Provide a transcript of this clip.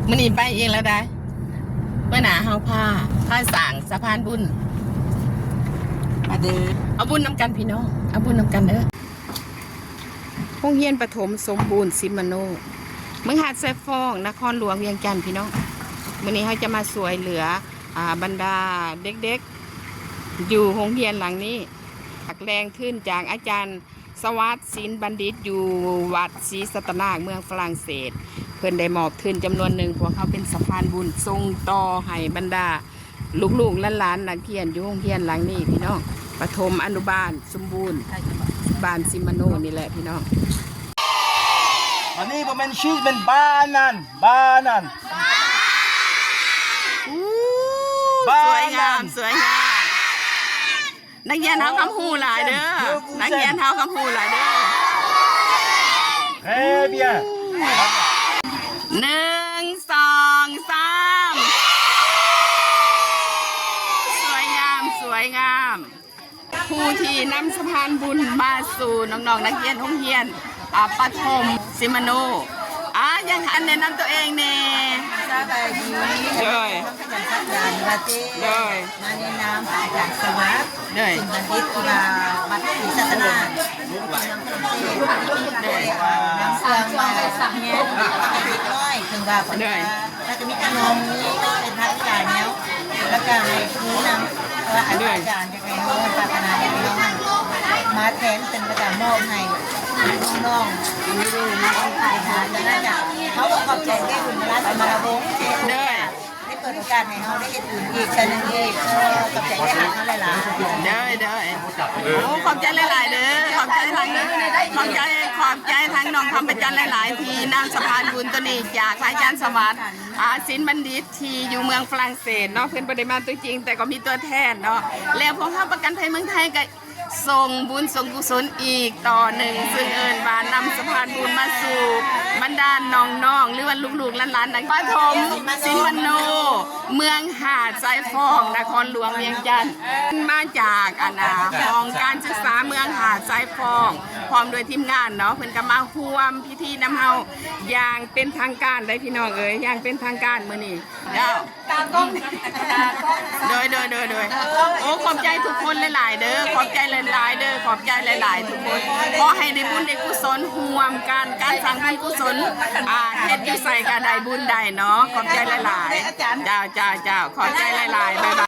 ມື້ນີ້ໄປອີກແລ້ວໄດ໋ ມື້ໜ້າເຮົາພາ ພາສ້າງສະພານບຸນ ມາເດີ ເອົາບຸນນຳກັນພີ່ນ້ອງ ເອົາບຸນນຳກັນເດີ. ໂຮງຮຽນປະຖົມສົມບູນສິມມະໂນ ເມືອງຫາດຊາຍຟອງ ນະຄອນຫຼວງວຽງຈັນ ພີ່ນ້ອງ. ມື້ນີ້ເຮົາຈະມາຊ່ວຍເຫຼືອ ອາ ບັນດາເດັກໆ ຢູ່ໂຮງຮຽນຫຼັງນີ້ ຈາກແຫຼ່ງທຶນຈາກອາຈານ ສະຫວັດ ສິນບັນດິດ ຢູ່ວັດສີສັດຕະນາກ ເມືອງຝຣັ່ງເສດ ເພິ່ນໄດ້ມອບທຶນຈຳນວນໜຶ່ງ ພວກເຮົາເປັນສະພານບຸນສົ່ງຕໍ່ໃຫ້ບັນດາລູກໆຫຼານໆນັກຮຽນຢູ່ໂຮງຮຽນຫຼັງນີ້ ພີ່ນ້ອງ ປະຖົມອະນຸບານສົມບູນ ບ້ານສິມມະໂນນີ້ແຫຼະ ພີ່ນ້ອງ. ອັນນີ້ບໍ່ແມ່ນຊີສ ແມ່ນບານານ ບານານ ອູ້ ບານານ ສວຍງາມ ສວຍງາມ. ນັກຮຽນເຮົາຄວາມຮູ້ຫຼາຍເດີ ນັກຮຽນເຮົາຄວາມຮູ້ຫຼາຍເດີ. Très bien. ໜຶ່ງ ສອງ ສາມ ສວຍງາມ ສວຍງາມ. ຜູ້ທີ່ນຳສະພານບຸນມາສູ່ນ້ອງໆນັກຮຽນໂຮງຮຽນ ອາ ປະຖົມສິມມະໂນ ອາ ຢາກໃຫ້ແນະນຳຕົວເອງແດ່. ສະບາຍດີ ໂດຍ ຂະຫຍັນສັກຢາຢູ່ວ່າຕິ ໂດຍ ມາໃນນາມອາຈານສະຫວັດ ໂດຍ ສິນບັນດິດ ທີ່ວ່າວັດສີສັດຕະນາກ ໂດຍ ນຳເຄື່ອງມາສັກແຍກເລັກນ້ອຍ ເຖິງວ່າເພິ່ນ ໂດຍ ວ່າ ແລ້ວກໍມີຂະໜົມ ມີເປັນທາງການແນວ ແລ້ວກໍໃຫ້ຄູນຳ ເພາະວ່າອາຈານຢາກໃຫ້ເຮົາປາດຖະໜາຢາກໃຫ້ເຮົາຫັ້ນມາແທນ ເພິ່ນກໍຈະມອບໃຫ້ນ້ອງໆ ເຮົາກໍຂອບໃຈແກ່ບຸນມະລາສະມາລະວົງ ໂດຍ ໄດ້ເປີດໂອກາດໃຫ້ເຮົາໄດ້ເຮັດບຸນອີກເທື່ອໜຶ່ງອີກ. ເອີ ຂອບໃຈເດີ ຂອບໃຈຫຼາຍໆ ໂດຍ ໂດຍ ໂອ້ ຂອບໃຈຫຼາຍໆເດີ ຂອບໃຈທາງ ຂອບໃຈ ຂອບໃຈທາງນ້ອງຄຳປະຈັນຫຼາຍໆ ທີ່ນຳສະພານບຸນໂຕນີ້ຈາກພະອາຈານສະຫວັດ ອາ ສິນບັນດິດ ທີ່ຢູ່ເມືອງຝຣັ່ງເສດເນາະ ເພິ່ນບໍ່ໄດ້ມາຕົວຈິງ ແຕ່ກໍມີຕົວແທນເນາະ ແລ້ວພວກເຮົາປະກັນໄພເມືອງໄທກໍສົ່ງບຸນສົ່ງກຸສົນອີກຕໍ່ໜຶ່ງ ຊຶ່ງເອີ້ນວ່ານຳສະພານບຸນມາສູ່ບັນດານ້ອງໆ ຫຼືວ່າລູກໆຫຼານໆ ນັກປະຖົມສິມມະໂນ ເມືອງຫາດຊາຍຟອງ ນະຄອນຫຼວງວຽງຈັນ ມາຈາກ ອັນນ່າ ຫ້ອງການສຶກສາເມືອງຫາດຊາຍຟອງ ພ້ອມດ້ວຍທີມງານເນາະ ເພິ່ນກໍມາຮ່ວມພິທີນຳເຮົາຢ່າງເປັນທາງການໄດ໋ ພີ່ນ້ອງເອີຍ ຢ່າງເປັນທາງການມື້ນີ້. ເຈົ້າ ຕາກ້ອງ ຕາກ້ອງ ໂດຍ ໂດຍ ໂດຍ ໂດຍ ໂອ້ ຂອບໃຈທຸກຄົນຫຼາຍໆເດີ ຂອບໃຈຫຼາຍໆເດີ ຂອບໃຈຫຼາຍໆທຸກຄົນ ຂໍໃຫ້ໄດ້ບຸນໄດ້ກຸສົນຮ່ວມກັນ ການສ້າງບຸນກຸສົນ ອາ ເຮັດຢູ່ໃສກໍໄດ້ບຸນໄດ້ເນາະ ຂອບໃຈຫຼາຍໆ ເຈົ້າ ເຈົ້າ ເຈົ້າ ຂອບໃຈຫຼາຍໆ ບາຍບາຍ.